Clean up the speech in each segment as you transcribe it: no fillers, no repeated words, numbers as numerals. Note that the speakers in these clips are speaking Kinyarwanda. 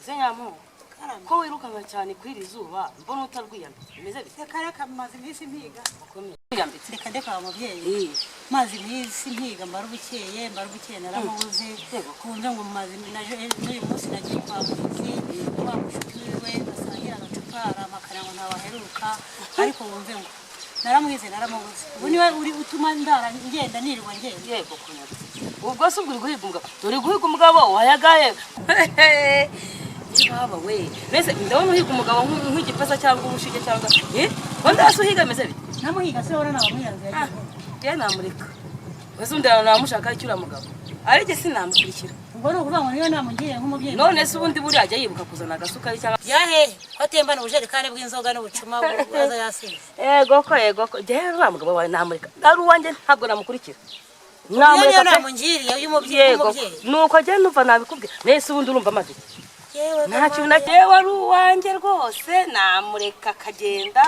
Ese nyamu ko wirukanka cyane kuri iri zuba, mbona utarwiyambitse, bimeze bite? Reka reka, maze iminsi mpiga. Wiyambitse. Reka ndeka wa mubyeyi. Maze iminsi mpiga Mbarubukeye naramubuze. Kumva ngo maze naje n'uyu munsi nagiye kwa Muhizi, wa mushuti wiwe basangira agacupa, arampakana ngo ntawaheruka, ariko wumve ngo naramuhize naramubuze. Ubu niwe uri utuma ndara ngenda, nirirwa ngenda. Yego kunyarutse. Ubwo se ubwo uri guhiga umugabo? Dore guhiga umugabo wayagaye baba we. Mbese ndabona uhiga umugabo nk'igipesa cyangwa ubushige cyangwa wenda hasi uhiga, bimeze bite? Namuhiga se urabona nabamuyanze yagiye. Ye, namureka wese undi namushaka icyo uriya mugabo ariko sinamukurikira. Ubwo ni ukuvuga ngo niyo namugiriye nk'umubyeyi. None se ubundi buriya ajya yibuka kuzana agasukari cyangwa? Yahehe ko atembana ubujerekani bw'inzoga n'ubucuma, aza yasinze. Yego ko, yego ko, njyewe uriya mugabo wawe namureka, ari uwanjye ntabwo namukurikira. Iyo niyo Namureka pe. namungiriye y'umubyeyi. Yego. Umubyeyi. Nuko njye numva nabikubwira. Nese ubundi urumva amaze iki? Yewe. Nta kintu na yewe, ari uwanjye rwose namureka akagenda,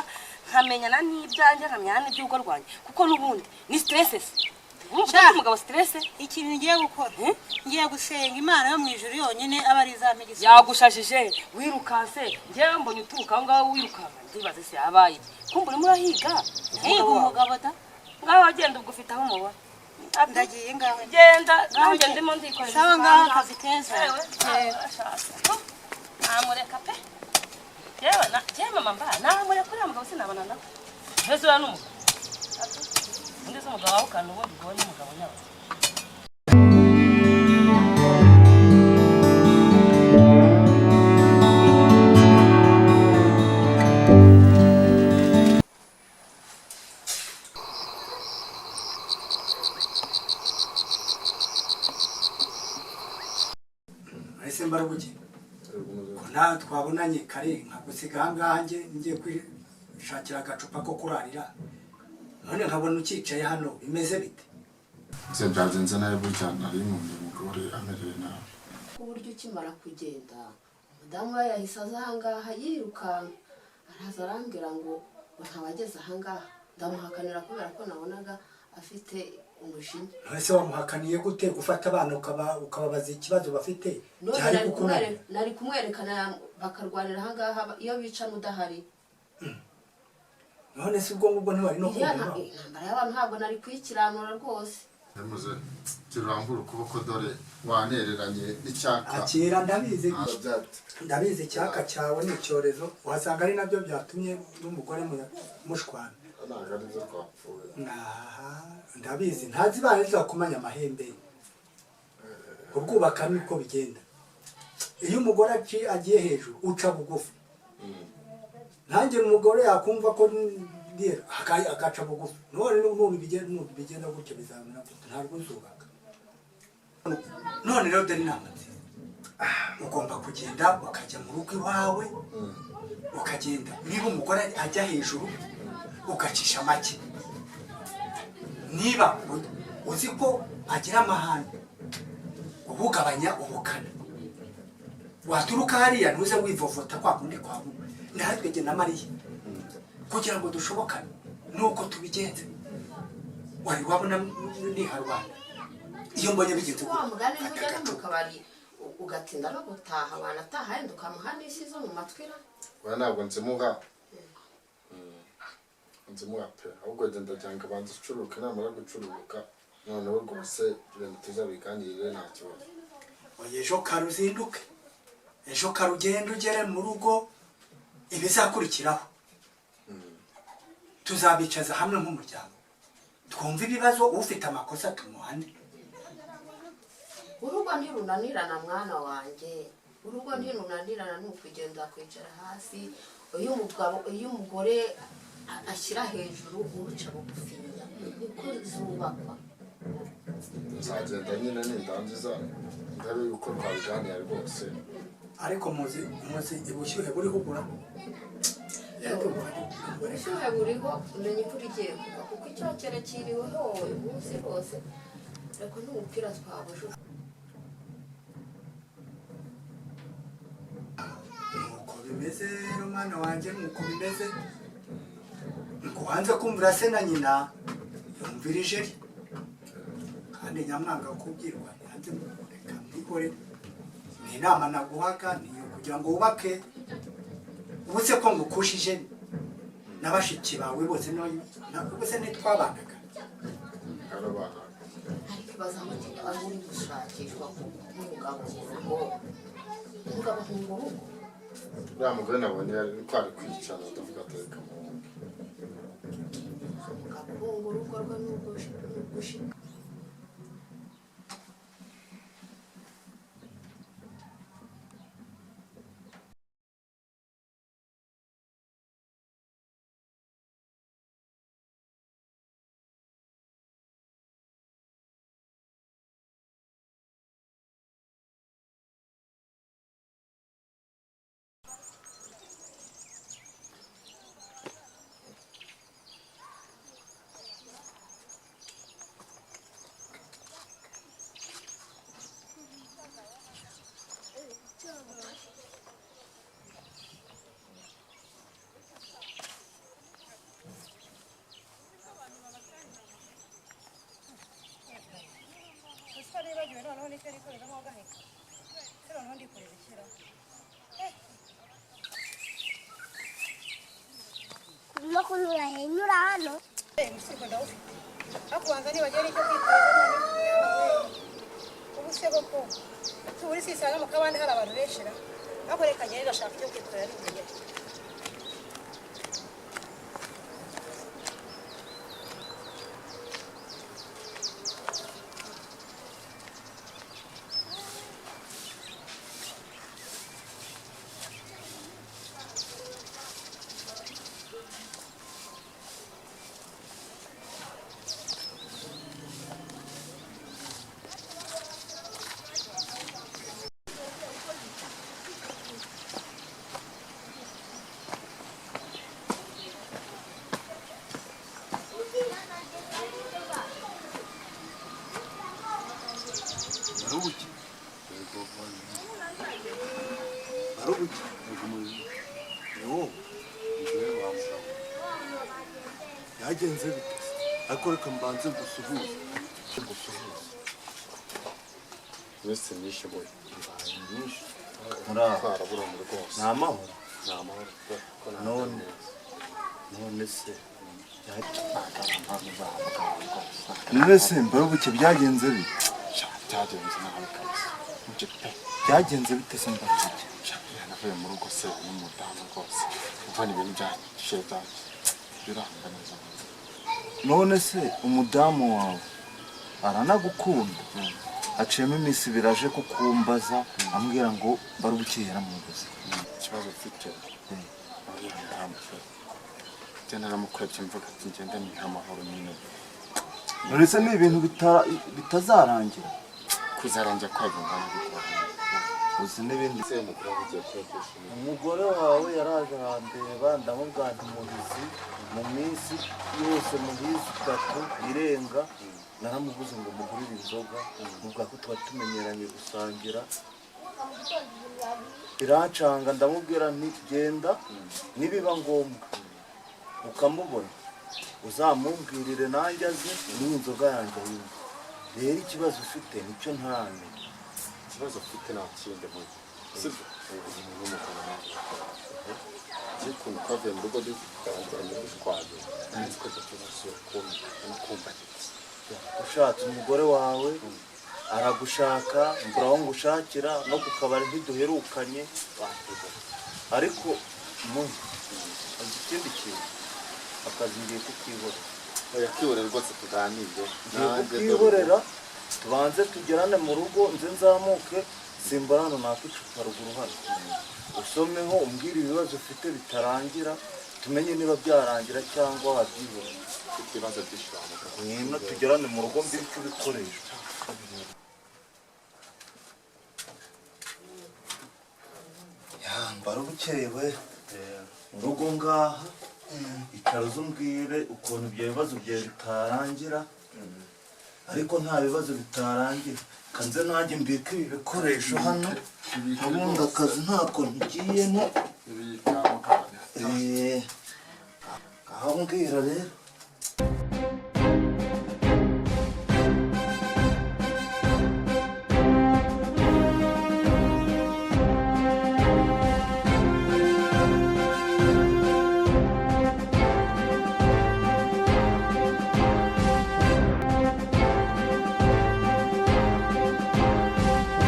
nkamenyana n'ibyanjye, nkamenyana n'iby'urugo rwanjye, kuko n'ubundi ni stress. Se urumva Sha. ufite umugabo stress. Ikintu ngiye gukora, ngiye gusenga Imana yo mu ijuru yonyine aba ari izampa igisubizo. Yagushajije wirukanse. Njyewe mbonye uturuka aho ngaho wirukanka, ndibaze se yabaye iki? Kumva urimo urahiga. Nkiga umugabo da. Ngaho agenda, ubwo ufite aho umubona. Ndagiye ngaho. Genda, nanjye ndimo ndikorera. Sawa, ngaho akazi keza. Yewe, namureka pe. Yewe na yewe mama mba namureka uriya mugabo, sinabana nawe. Mbese uriya ni umugabo? Undi se umugabo wawe ukana, ubundi ubwo ni umugabo nyawe. Ese Mbarubuke, ko nawe twabonanye kare nkagusiga ahangaha nge ngiye kwishakira agacupa ko kurarira, none nkabona ucyicaye hano, bimeze bite? Se byagenze nabi burya, nari nkunda umugore amerewe nabi. Ku buryo ukimara kugenda, umudamu we yahise aza ahangaha yirukanka, araza arambwira ngo ntawageze ahangaha. Ndamuhakanira kubera ko nabonaga afite umujinya. None se wamuhakaniye gute? Gufata abana ukababaza ikibazo bafite None byari nari kukunanira? Nari kumwerekana bakarwanira ahangaha iyo bicana udahari. None se ubwo ngubwo ntiwari no Iriya kumva? Intambara y'abantu ntabwo nari kuyikiranura rwose. Yamuze turambura ukuboko, dore wanereranye n'icyaka. Akira, ndabizi. Arabyate. Ndabizi, icyaka cyawe ni icyorezo, wasanga ari nabyo byatumye n'umugore mushwana. Ntabwo ari byo, twapfuye. Aha, ndabizi, ntazi ibana rizakumanya amahembe. Ubwubaka niko bigenda: iyo umugore agiye hejuru, uca bugufi. Nanjye umugore yakumva ko agaca bugufi. None nubu bigenda gutyo, bizamera gutyo, ntabwo uzubaka. None rero dore inama nziza: ugomba kugenda ukajya mu rugo iwawe, ukagenda niba umugore ajya hejuru ugacisha make, niba uzi ko agira amahane ubugabanya ubukana, waturuka hariya ntuze wivovota kwa kundi kwa natwe. Jye na Mariya kugira ngo dushobokane nuko tubigenze. Wari wabona niharwana? Iyo mbonye bigenze Wa mugani, gutyo, ntujya fata no mu agacupa. kabari ugatinda no gutaha, wanataha yenda ukamuha n'ishyi zo mu matwi ra? Oya, ntabwo nzimuha. Nzimuha pe, ahubwo genda cyangwa abanza ucuruke, namara gucuruka noneho rwose ibintu tuzabiganirire, nta kibazo. Oya, ejo kare uzinduke, ejo kare ugende ugere mu rugo, ibizakurikiraho tuzabicaza hamwe nk'umuryango, twumve ibibazo, ufite amakosa tumuhane. Urugo ntirunanirana, mwana wanjye, urugo ntirunanirana. Ni ukugenda kwicara hasi. Iyo umugabo, iyo umugore ashyira hejuru, uruca bugufiya, niko zubakwa. Nzagenda nyine nindangiza ndabe yuko twabiganira rwose. Ariko muzi ubushyuhe buriho ugura. Ubushyuhe buriho, umenya imvura igiye kugwa, kuko icyokere kiriweho uyu munsi rwose, ariko n'umupira twabujuje. Nuko bimeze rero, mwana wanjye, nuko bimeze. Ngo wanze kumvira se na nyina, yumvira ijeri. Kandi Kandi nyamwanga kubyirwa yanze reka mbihore. Ni inama naguhaga, ni iyo kugira ngo wubake. Ubu se ko ngukushije na bashiki bawe bose, ubu se ntitwabanaga? Karabana. Ariko ibaza ngo aho uri gushakishwa nk'umugabo mu rugo, umugabo ahunga urugo. Uriya mugore nabonye yari ko ari kwicana, ndavuga ati reka muhunge. Umugabo uhunga urugo rwe ni ugushika. Gusa nibagiwe noneho nicyo nikorezamo agaheka se, noneho ndikoreza ikira. No kunyura henyura hano. Umusigo ndawufite, ariko ubanza nibagiwe n'icyo kwikoreza noneho. Ubu se koko tuburi sisanga mu kabande hari abantu benshi ra, ariko reka ngende ndashaka icyo kwikorera n'igihe. Barubuke. Barubuke. Ni wowe. Byagenze bite? Ariko reka mbanze gusuhuze. Gusuhuze. Iminsi myinshi boye. Ibaye myinshi. Muraho. Twarabura mu rwose. Ni amahoro. Ni amahoro pe, ko nta None. neza. None se. None se Mbarubuke byagenze bite? Sha, byagenze nabi kabisa. Nje pe. Byagenze bite se Mbarubuke? Sha, navuye mu rugo se n'umudamu rwose. Umva ni ibintu byashe byaje. Biranga neza neza. None se umudamu wawe aranagukunda? Aciyemo iminsi ibiri aje kukumbaza ambwira ngo Mbarubuke yaramubuze. Ikibazo mfite uriya mudamu pe. Njye naramukwebye mvuga ati ngende niha amahoro nyine. None se ni ibintu bitazarangira? Kuzarangira kwabyo ngana bigoranye. Uzi n'ibindi. Se umugore wawe ugiye kwigisha ibintu. Umugore wawe yaraje arandeba, ndamubwira nti muhizi mu minsi yose muhizi itatu irenga naramubuze ngo mugurire inzoga, mubwira ko tuba tumenyeranye gusangira. Birancanga, ndamubwira nti genda nibiba ngombwa ukamubona uzamumbwirire nanjye aze n'iyi nzoga yanjye ayinywe. Rero ikibazo ufite nicyo ntaramenya. Ikibazo mfite nta kindi muri. Sibyo? Ubuzima n'umugabo nawe. Ngiye ukuntu twavuye mu rugo dutangira dushwaye. Nzi ko tutazasubira kumva no kumva neza. Ushatse umugore wawe aragushaka, mbura aho ngushakira, no ku kabari ntiduherukanye. Ariko muhi azi ikindi kintu, akazi ngiye kukihorera. Oya kwihorera rwose tuganire. Ngiye kukihorera, tubanze tugerane mu rugo, nze nzamuke simbura hano naka icupa ruguru hano, usomeho umbwire ibibazo ufite bitarangira, tumenye niba byarangira cyangwa wabyihorera. Mfite ibibazo byinshi wa mugabo. Ngwino tugerane mu rugo mbike ibikoresho. Ya Mbarubukeye we, mu rugo ngaha icara uze umbwire ukuntu ibyo bibazo byawe bitarangira. Ariko nta bibazo bitarangira, kanze nanjye mbike ibi bikoresho hano, ubundi akazi ntako nkigiyemo. Ibika mugabo. Aho mbwira rero.